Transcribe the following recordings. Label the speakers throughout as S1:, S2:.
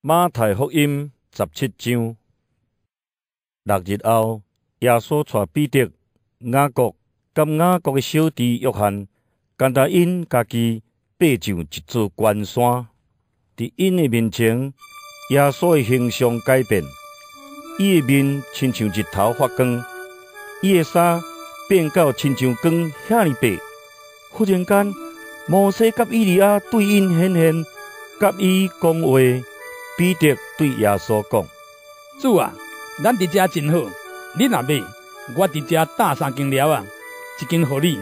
S1: 馬太福音17章。6日後，耶穌帶彼得、雅各佮雅各的小弟約翰，干焦𪜶家己爬上一座懸山。佇𪜶的面前，耶穌的形象改變，伊的面親像日頭發光，伊的衫變到親像光遐爾白。忽然間，摩西佮以利亞對𪜶顯現，佮伊講話。彼得對耶穌講：
S2: 主啊，咱佇遮真好，你若欲，我佇遮搭三間寮仔，一間予你，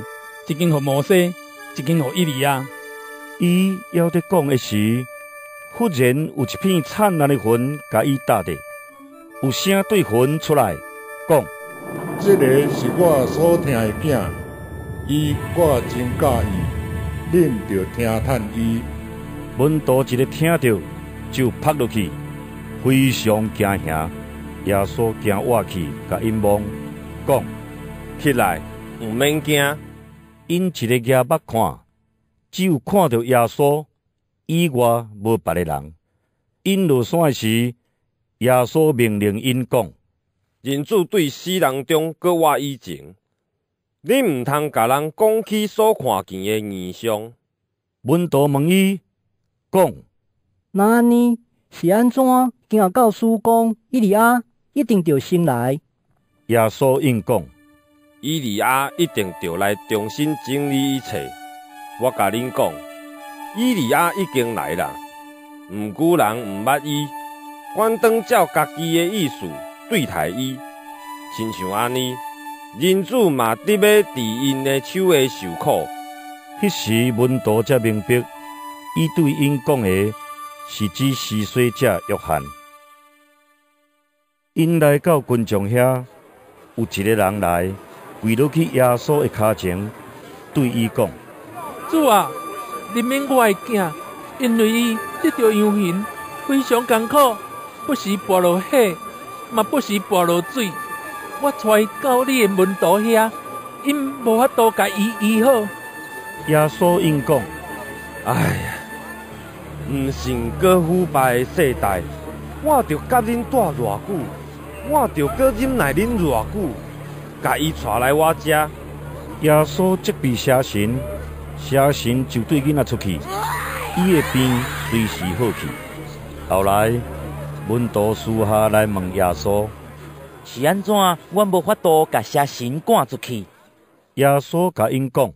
S2: 一間予摩西，一間予以利亞。
S1: 伊猶咧講的時，忽然有一片燦爛的雲共伊罩著，有聲對雲出來講：
S3: 這个是我所疼的囝，伊我真佮意，恁著聽趁伊。
S1: 門徒一个聽著，就仆落去，非常驚嚇。耶穌行倚去，共𪜶摸，講：
S4: 起來，毋免驚。
S1: 𪜶一个舉目看，只有看著耶穌，以外無別个人。𪜶落山的時，耶穌命令𪜶講：
S4: 人子對死人中閣活以前，恁毋通共人講起所看見的異象。
S1: 門徒問伊講：
S5: 若按呢，是按怎經學教師講以利亞一定著先來？
S1: 耶穌應講：
S4: 以利亞一定著來重新整理一切。我共恁講，以利亞已經來啦，毋過人毋捌伊，反轉照家己的意思對待伊，親像按呢，人子嘛得欲佇𪜶的手下受苦。
S1: 彼時門徒才明白，伊對𪜶講的是指施洗者約翰。𪜶來到群眾遐，有一个人來跪落去耶穌的跤前，對伊講：
S6: 主啊，憐憫我的囝，因為伊得著陽痈，非常艱苦，不時跋落火，嘛不時跋落水。我帶伊到你的門徒遐，𪜶無法度共伊醫好。
S1: 耶穌應講：
S4: 哎呀，毋信閣腐敗的世代，我著佮恁蹛偌久？我著閣忍耐恁偌久？共伊帶來我遮。
S1: 耶穌責備邪神，邪神就對囡仔出去，伊的病隨時好去。後來門徒私下來問耶穌：
S7: 是按怎阮無法度共邪神趕出去？
S1: 耶穌共𪜶講：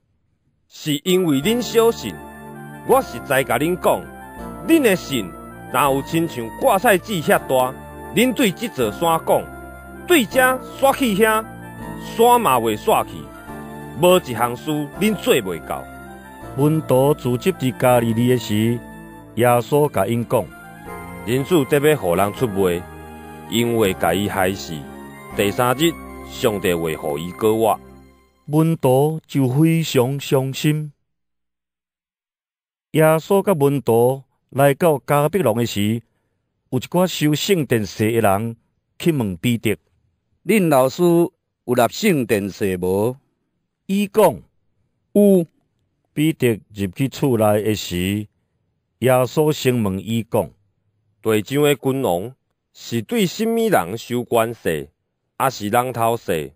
S4: 是因為恁小信。我實在共恁講，恁的信若有親像芥菜籽遐大，恁對這座山講：對遮徙去遐，山嘛會徙去。無一項事恁做袂到。
S1: 門徒聚集佇加利利的時，耶穌共𪜶講：
S4: 人子得欲予人出賣，𪜶會共伊害死。第三日，上帝會予伊閣活。
S1: 門徒就非常傷心。耶穌佮門徒來到迦百農的時，有一寡收聖殿稅的人去問彼得：
S8: 恁老師有納聖殿稅無？
S1: 伊講：
S2: 有。
S1: 彼得入去厝內的時，耶穌先問伊講：
S4: 地上的君王是對啥物人收關稅，抑是人頭稅？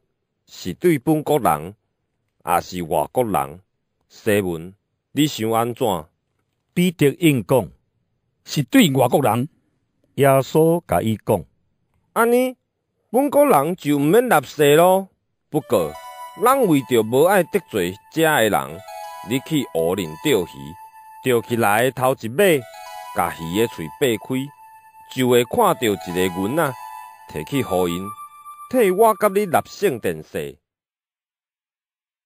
S4: 是對本國人，抑是外國人？西門，你想按怎？
S1: 彼得應講：
S2: 是對外國人。
S1: 耶穌共伊講：
S4: 按呢，本國人就毋免納稅囉。不過，咱為著無愛得罪遮的人，你去湖裡釣魚，釣起來的頭一尾，共魚的喙擘開，就會看著一个銀仔，提去予𪜶，替我佮你納聖殿稅。